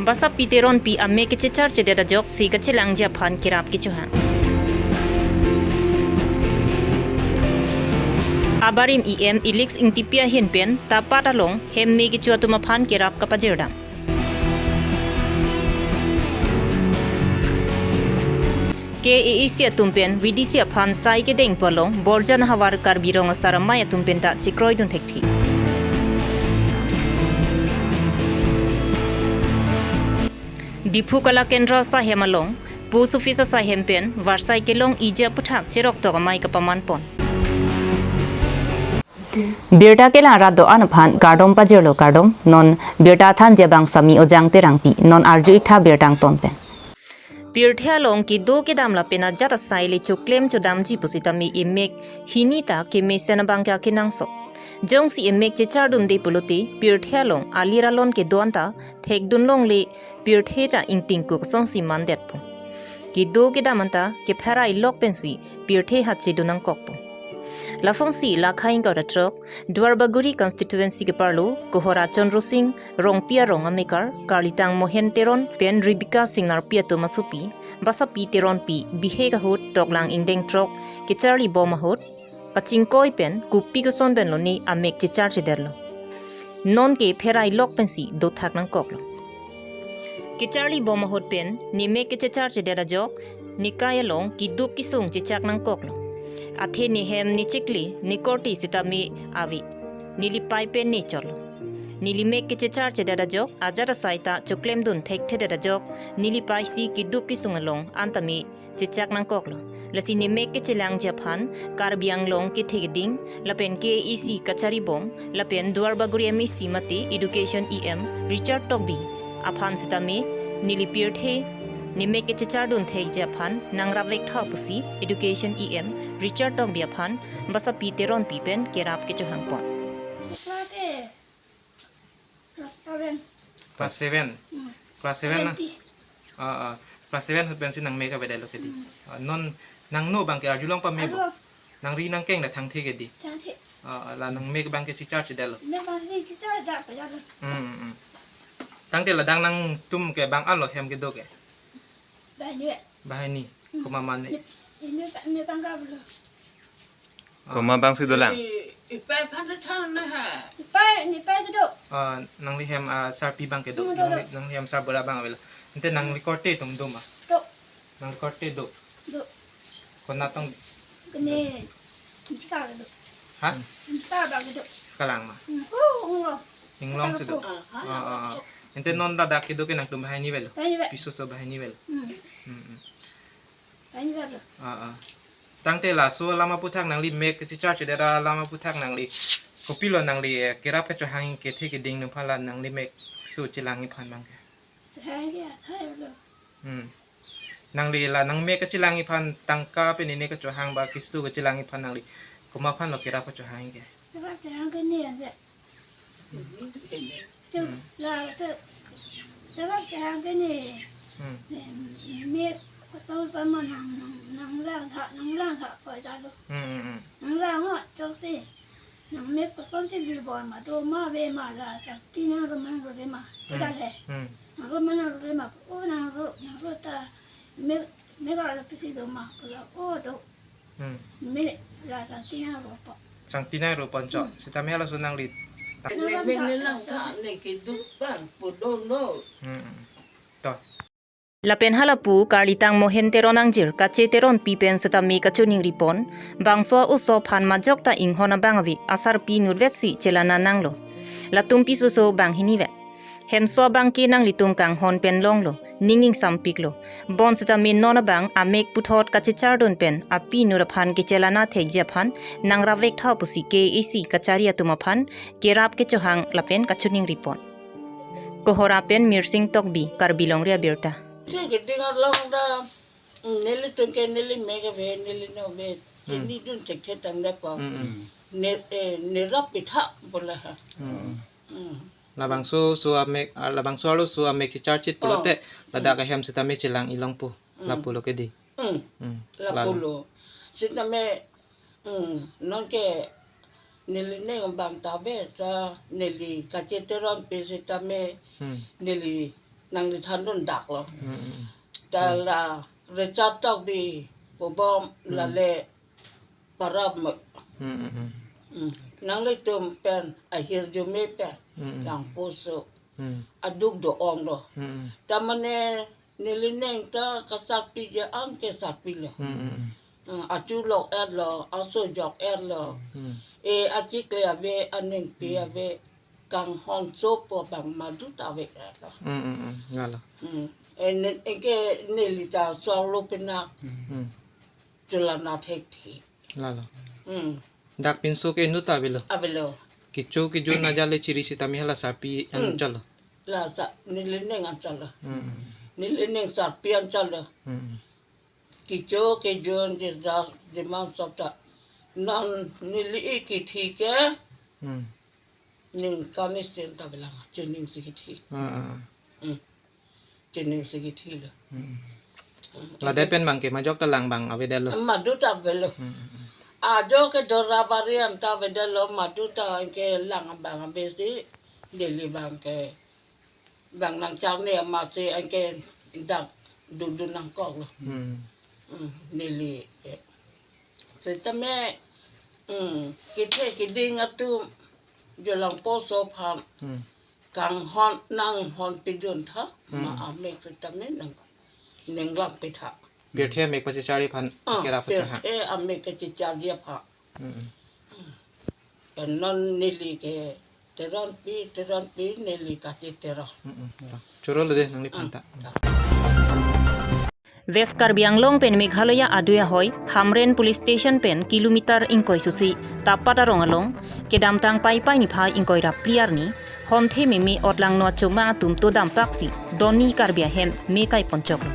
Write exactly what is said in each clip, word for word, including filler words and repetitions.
Basapi Teronpi amek kechechar chedet ajoksi kachelangji aphan kerap kechohang. Abarim E M Elix Ingtipi ahin pen Tapat along hem me kecho atum aphan kerap kapajirdam. K A A C atum pen V D C aphan sai kedengpo along Borjan havar Karbi Rong Asar Amei atum penta chekroidun thekthe. Diphu Kala Kendra asaihem along Post Office asaihem pen varsai kelong iji aphuthak cheroktok amei kapamanpon. Birta kelang rat do-an aphan kardom pajirlo, kardom. Non birta thanji abang Sami Ojang Terangpi, non arju-ik tha birta angton pen. Pirthe along kedo kedam lapen ajat asai le choklem chodamji pusitame emek hini ta kemesen abangke akenangsot. Jongsi emek chechardunde pulote pirthe along alir alon kedo-an ta thekdun longle, pirthe ta ingtingkuk asonsi mandetpo. Kedo kedam anta kepherai lok pensi pirthe hachedun nangkokpo. Lasonsi la khaing kau ra throk, Duarbagori constituency keparlo, Kohora Chandra Sing Rongpi arong amekar, Karlitang Mohen Teron pen Rebecca Singnarpi atum asopi, Basapi Teronpi bihek ahut toklang ingdeng throk kecharli bom ahut, kachingkoi pen kopi koson pen lone amek chechar chedetlo. Nonke pherai lok pensi dothak nangkoklo. Kecharli bom ahut pen nemek kechechar chedet ajok, nekai along keduk kesung chechak nangkoklo. Athe nehem nechikli nekorte sitame ave. Nelipei pen nechotlo. Nelimek kechechar chedet ajok, ajat asai ta choklemdun thekthedet ajok, nelipeisi keduk kesung along antame chechak nangkoklo. Lasi nemek kechelangji aphan Karbi Anglong kethe keding lapen K A A C kachari bom lapen Duarbagori M A C mate Education E M Richard Tokbi aphan sitame neli pirthe nemek kechechardun thekji aphan nangrap vek tha pusi Education E M Richard Tokbi aphan Basapi Teronpi pen kerap kechohangpon. Class seven. Class seven. Hmm. Class seven na? Seventy. Ah, ah. Class seven ahut pensi nangmek avedetlo kedi. Hmm. Ah, non nangno abangke arjulong pame bo? Arlo. Nangri nangkeng na thangthe kedi? Thangthe. Ah, ah, la nangmek abangke chechar chedetlo? Mek abangke chechar chedetlo. Hmm, hmm, hmm. Tangte ladak nangtum ke bang-an lo hem kedo ke? Banyak. Banghini. Hmm. Komat ma ne? Ne, ne, ne bang ka belo. Ah. Komat abangsi dolang? I, ipei aphan ta than na ha. Ipei, nepei kedo. Ah, nangli hem, ah, sarpi abangke do. Hmm, do, do. Nangli, nangli hem sarbura abang avelo. Ante nangli korte atum do ma? Do. Nangli korte do. Do. Konat tong? Kene, Intika kedo. Ha? Intika abang kedo. Kalang ma? Hmm. Oh, oh. Inglong si do. Kalang po. Ah, ah, ah. Ante non ladak kedo ke nangtum banghini avelo? Banghini ave. Piso so banghini avelo? Hmm. Hmm, hmm. Banghini avelo. Ah, ah. Tangte laso alam aphuthak nangli mek kechechar chedet alam aphuthak nangli kopilo nangli, eh, kerap kechohang kethe keding atum aphan la nangli mek keso chelangji aphan abangke? Chohangji athai lo. Hmm. Nangli la nangmek kechelangji aphan tangka pen ne kechohang ba keso kechelangji aphan nangli komat aphan lo kerap kechohang ke? Kerap chohang ke ne ante. Hmm. Chu, la, chu, kerap chohang ke ne. Hmm. Ne, ne, mek kosonsi ma nang, nang, nanglang tha, nanglang tha koi ta lo. Hmm, hmm, hmm. Nanglang ho, chok si. Nangmek kosonsi lil bom ma, do ma ave ma, la changti nangrum nangrum le ma. Hmm. Kedale. Hmm. Nangrum nangrum le ma. O nangrum, nangrum ta mek, mek alo pisi do ma, pula o do. Hmm. Mek la changti nangrum po. Changti nangrum po chok. Hmm. Sitame halaso nangli. Ne mek ne lang tha ne keduk abang pu do no. Hmm. To. Lapen halapu Karlitang Mohen Teron angjir Kache Teronpi pen sitame kachoningripon, bangso oso aphan majok ta inghon abang ave, asarpi nurvetsi chelana nanglo. Latum piso so banghini vet. Hemso abangke nanglitum kanghon pen longlo, ning ingsampiklo. Bonsitame non abang amek puthot kachechardun pen api nur aphan kechelana thekji aphan nangrap vek tha pusi K A A C kachari atum aphan kerap kechohang lapen kachoningripon. Kohora pen Mirsing Tokbi, Karbi Longri Abirta. Thik keding arlong ta, mm, nelitum ke neli mek ave, neli no ave. Hmm. Chinidun thekthe tangte po. Hmm, hmm. Ne, eh, nerap pitha pu la ha. Hmm. Hmm. Labangso oso amek, ah, labangso arloso amek kecharchit pulote, oh, ladak ahem sitame chelang-i longpo. Hmm. Lapulo kedi. Hmm. Hmm. Lapulo. Sitame Hmm, nonke neli ning abang ta ave ta neli Kache Teronpi sitame, hmm, neli nangli thandun dak lo. Hmm, hmm. Ta la Richard Tokbi pu bom, hmm, lale parap me. Hmm, hmm, hmm. Hmm. Nanglitum pen ahirjume pen, hmm, hmm, langposo, hmm, aduk do-ong lo. Hmm, hmm. Ta mane neli neng ta kasarpi je an ke sarpi lo. Hmm, hmm, hmm. Hmm, achu lok-et lo, aso jok-et lo. Hmm. E achikle ave, aningpi, hmm, ave, kanghon sopo bang madu ta ave-et lo. Hmm, hmm, hmm. Lalo. Hmm. E ne-, anke neli ta solo pina. Hmm. Chulana thekthi. Lalo. Hmm. Dak pinso ke inut ta avelo. Avelo. Kecho kejun ajat le chiri sitame hala sarpi, hmm, anchot lo. La sa, neli neng anchot lo. Hmm. Neli neng sarpi anchot lo. Hmm. Kecho kejun je jar je man sop ta. Non neli ik kithi ke. Hmm. Ningkan isi an ta avelang, chening si kithi. Ah, ah, ah. Hmm. Chening si kithi lo. Hmm. Hmm. Ladak pen bang ke majok ta lang bang avedet lo. Madu ta avelo. Hmm, hmm, hmm. Ajo ke Dorabari an ta avedet lo, madu ta anke lang bang ave si, Delhi bang ke bang nangcharne amat si anke dak dudun nangkok lo. Hmm. Hmm, neli ke. Sitame, hmm, kethe keding atum jo langposo aphan. Hmm. Kanghon nanghon pidun tha, hmm, ma amek sitame nang, ningvang pitha. Pirthe amek pachechari aphan, ah, kerap pachechar. Pirthe amek kachecharji aphan. Hmm. Pen non neli ke teronpi, teronpi neli kati teron. Mm, mm, ya. Choro lo de nangliphan ta. Ah, ya. West Karbi Anglong pen Meghalaya adui ahoi, Hamren Police Station pen kilometer ingkoi susi, Tapat arong along, kedamtang Paipai niphai ingkoi ra phli arni, honthe meme otlangno achomang atum to dampaksi, donni Karbi ahem me kai ponchoklo.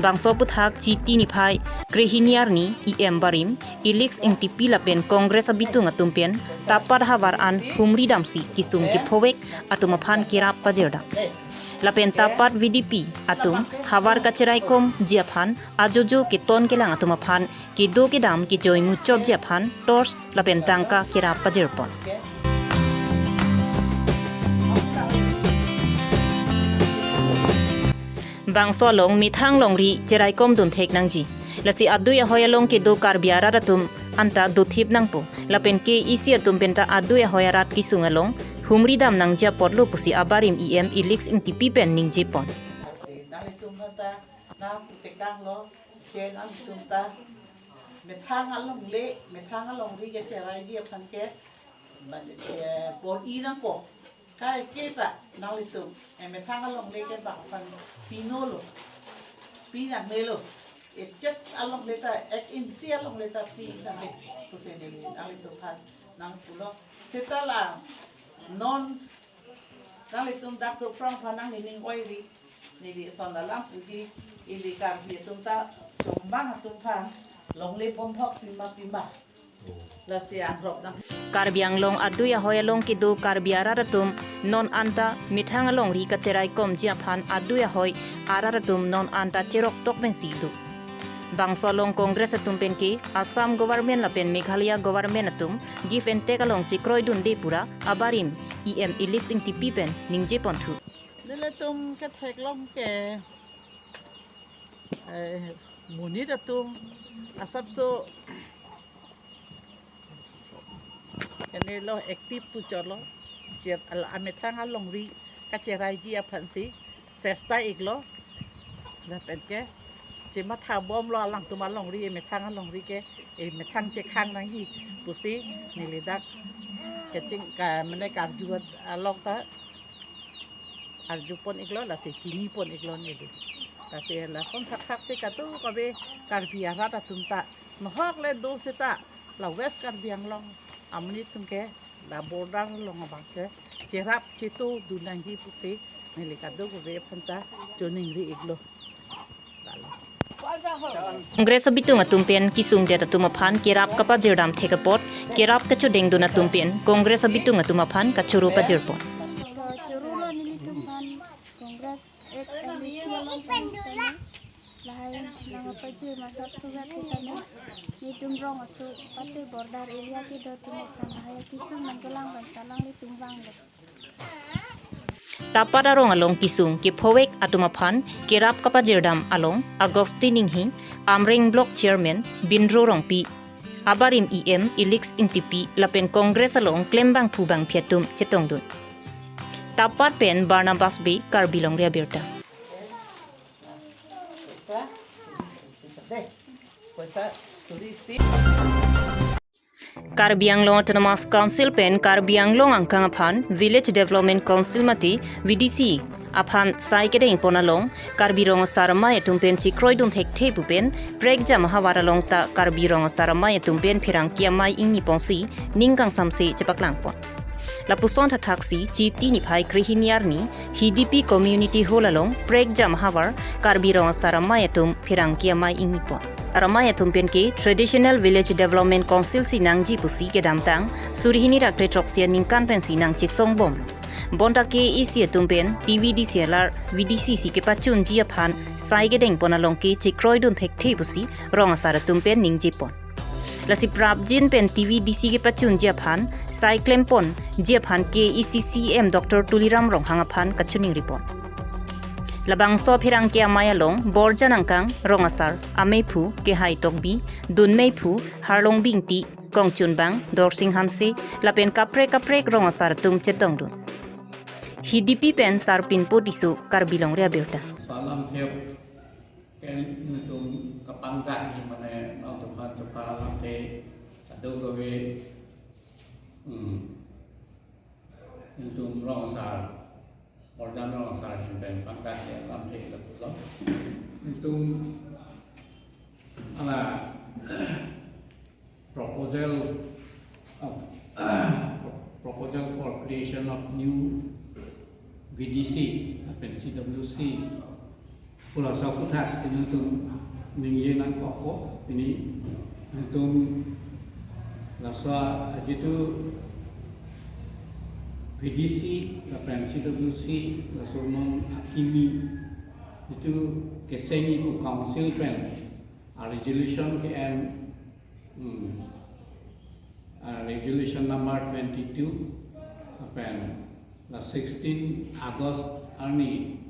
Bangso aphuthak Chiti niphai krehini arni, E M abarim, Elix Ingtipi lapen Congress abitung atum pen Tapat havar an humri damsi kesung kephovek atum aphan kerap pajirdam. Lapen Tapat V D P atum havar kachiraikomji aphan ajojo keton kelang atum aphan kedo kedam kejoi muchotji aphan torch lapen tangka kerap pajirpon. Bangso along methang longri chiraikom dunthek nangji. Lasi adui ahoi along kedo Karbi arat atum anta dothip nangpo. Lapen K E C atum penta adui ahoi arat kesung along humri dam nangji apotlo pusi abarim E M Elix Ingtipi pen ningjepon. Nangtum ta nang putekang lo, je nangtum ta methang alongle, methang alongri kachiraiji aphan ke, ban, eh, bor-i nangpo. Kaike ta nanglitum, eh, methang alongle ke bang aphan pinolo, pinangnelo. Echet alongle ta, ek inchi alongle ta pinangne. Pusi neli nanglitum aphan nangpulo. Seta la non nanglitum dak do prong aphan nangning oiri. Neli son alam puji, ili Karbi atum ta chomang atum aphan longle bondhok pima pima. Lasi angrok dam. Karbi Anglong adui ahoi along kedo Karbi arat atum non anta methang alongri kachiraikomji aphan adui ahoi arat atum non anta cheroktok pensi do. Bangso along Congress atum pen ke Assam government lapen Meghalaya government atum give and take along chekroidunde pura abarim E M Elix Ingtipi pen ningjeponthu. Nelitum ketheklong ke, eh, monit atum asapso kenelo active puchotlo, chir-, al-, amethang alongri kachiraiji aphansi chesta iklo. Lapen ke chematha bomlo alangtum alongri, emethang alongri ke, emethang chekhang nangji pusi neli dak keching ka mane karju along ta arjupon iklo, lasi chinipon iklo neli. Lasi lason thakthak si kadokave Karbi arat atum ta nohok le do seta la West Karbi Anglong amonit atum ke la border along abang ke cherap chetu dun nangji pusi neli kadokave aphanta choningri iklo. Congress abitung atum pen kesungdet atum aphan kerap kapajirdam thek apot, kerap kachodengdun atum pen Congress abitung atum aphan kachoro pajirpon. Choro lo nelitum aphan Congress ex M A C along pen lahai nangpajir masap sugat sitame nelitum rong aso pate border area kedo atum aphan lahai kesung nangkelang pen alanglitum vanglo. Tapat arong along kesung kephovek atum aphan kerap kapajirdam along Augustine Inghi, Amreng Block Chairman Binro Rongpi, abarim E M Elix Ingtipi lapen Congress along klembangphu bangphi atum chetongdun. Tapat pen Barnabas Bey, Karbi Longri Abirta. Karbi Anglong Autonomous Council pen Karbi Anglong angkang aphan Village Development Council mate V D C aphan sai kedengpon along Karbi Rong Asar Amei atum pen chekroidun thekthe pu pen prekjam ahavar along ta Karbi Rong Asar Amei atum pen pherangke amei ingniponsi ning kangsamse chepaklangpon. Lapuson thathaksi Chiti niphai krehini arni Hidipi Community Hall along prekjam ahavar Karbi Rong Asar Amei atum pherangke amei ingnipon. Asar Amei atum pen ke Traditional Village Development Council si nangji pusi kedamtang suri hini ra kre throksi aningkan pensi nangchesongbomlo. Bonta K A A C atum pen T V D C alar V D C si kepachunji aphan sai kedengpon along ke chekroidun thekthe pusi rong asar atum pen ningjepon. Lasi prapjin pen T V D C kepachunji aphan sai klemponji aphan K A A C C E M Doctor Tuliram Ronghang aphan kachiningripon. Labangso pherangke amei along Borjan angkang rong asar ameiphu Kehai Tokbi, dunmeiphu Harlongbi Ingti, kongchunbang Dorsing Hanse lapen kaprek kaprek rong asar atum chetongdun. Hidipi pen Sarpinpo Tisso, Karbi Longri Abirta. Salam thep. Ken nelitum kapangdak ni mane nangtum aphan chepha alamthe kadokave, hmm, nelitum rong asar, Borjan rong asar ahin pen pangdak ni alamthe lapulo. Nelitum ala proposal of, proposal for creation of new V D C lapen C W C pu laso aputhaksi nelitum ningje nangkokpo. Pini nelitum laso ajitu V D C lapen C W C laso non akimi jitu kesengji pu council pen a resolution ke-en, hmm, a resolution number twenty-two, lapen la sixteen August arni,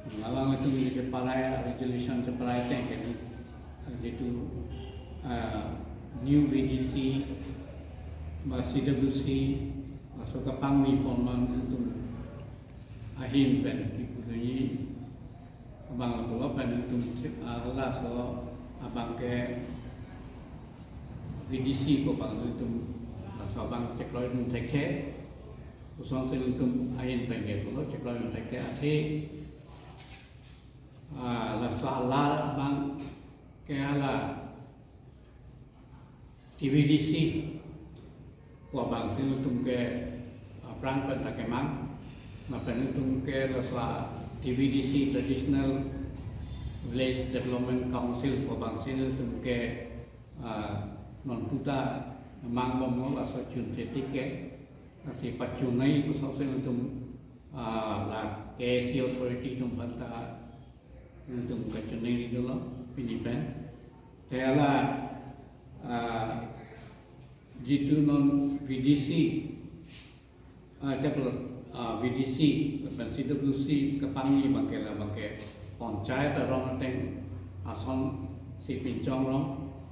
hmm, alanglitum ni cheparai, a resolution cheparai ateng ke ni, ah, jitu, ah, new V D C ba C W C, laso kapangni ponman nelitum ahin pen kipudunji abang lapulo pen nelitum, ah, laso abang ke V D C pu abang nelitum laso abang chekroidun thekthe. Pusonsi nelitum ahin pen ke pulo chekroidun thekthe athe, ah, laso alar abang ke hala T V D C pu abangsi nelitum ke, ah, aphrang pen ta kemang. Lapen nelitum ke laso T V D C, Traditional Village Development Council pu abangsi nelitum ke, ah, non puta mangbomlo laso chunche tik ke. Lasi pachun nangji pusonsi nelitum, ah, la K A A C authority atum aphan ta nelitum kachoningri dunlo pini pen. Te hala, ah, jitu non V D C, ah, chapel, ah, V D C lapen C W C kapangni abang ke la abang ke panchayat arong ateng asonsi pinchong rong.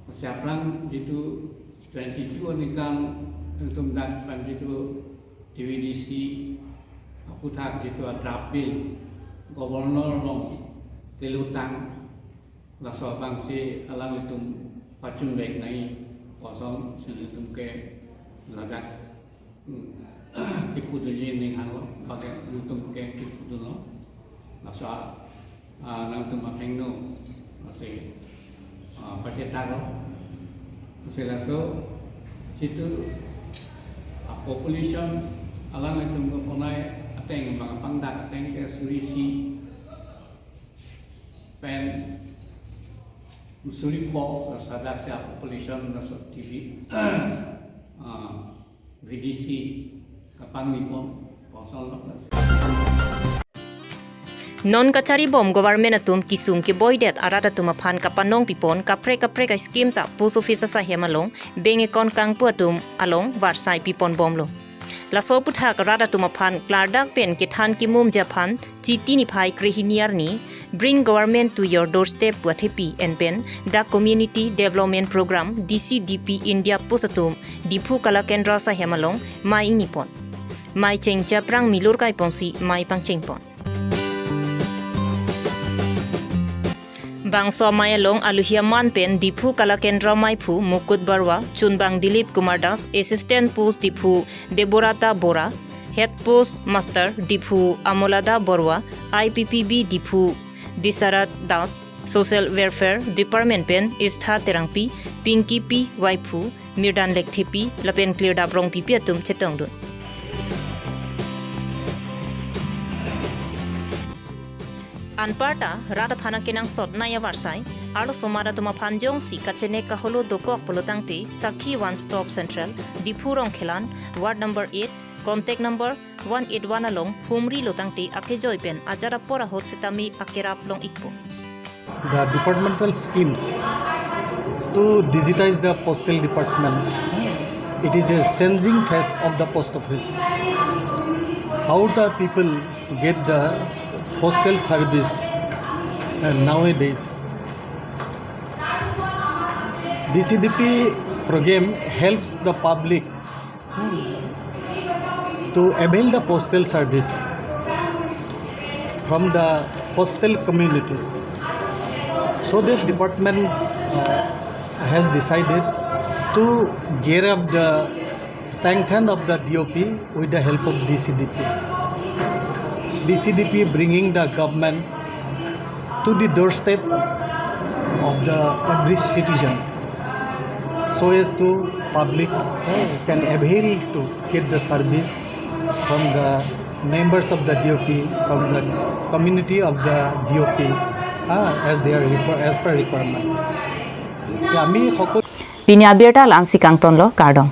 Lasi aphrang jitu twenty-two aningkan nelitum dak pen jitu T V D C aputhak jitu a draft bill Governor along kelutang, laso abangsi alanglitum pachunvek nangji pu asonsi nelitum ke ladak, hmm, kipudunji ning hanglo, bagi nelitum ke kipudunlo. Laso, ah, nangtum athengno lasi, ah, pachetaklo. Lasi laso jitu, ah, population alanglitum keponai ateng abang pangdak ateng ke suri isi pen suri pho, laso adak si a population laso T V, ah, V D C kapangni pon, kosonlo lasi. Non kacharibom government atum kesung keboidet arat atum aphan kapanong pipon kaprek kaprek a scheme ta post office asahem along bank account kangpu atum along varsai piponbomlo. Laso aputhak rat atum aphan klardak pen kethan kimum aphan Chiti niphai krehini arni Bring Government to Your Doorstep pu athepi enpen The Community Development Program, D C D P India post atum Diphu Kalakendra Sahem along mei ingni pon. Mei cheng chaprang milur kai ponsi mei pangcheng pon. Bangso amei along aluhi aman pen Diphu Kalakendra meiphu Mukut Barua, chunbang Dilip Kumar Das, Assistant Post Diphu Deborata Bora, Head Post Master Diphu Amolada Barua, I P P B Diphu Disarat Das, Social Welfare Department pen Istha Terangpi, Pinky P Waiphu, Mirdan Lekthepi lapen Klirdap Rongpipi atum chetongdun. Anparta rat aphan akenangsot nai avarsai, arloso amat atum aphan jongsi kachene kaholo dokok pulotangte Sakhi One Stop Centre, Diphu Rongkhelan, Ward number eight, contact number one eight one along humri lotangte akejoi pen ajat apor ahut setame akerap long ikpo. The departmental schemes to digitize the postal department. It is a changing face of the post office. How the people get the postal service, uh, nowadays? D C D P program helps the public to avail the postal service from the postal community. So that department, uh, has decided to gear up the strengthen of the D O P with the help of D C D P. D C D P bringing the government to the doorstep of the every citizen, so as to public, uh, can avail to get the service from the members of the D O P, from the community of the D O P, uh, as their requir-, as per requirement. আমি সকলো Pini abirta la-ansi kangtonlo, kardom.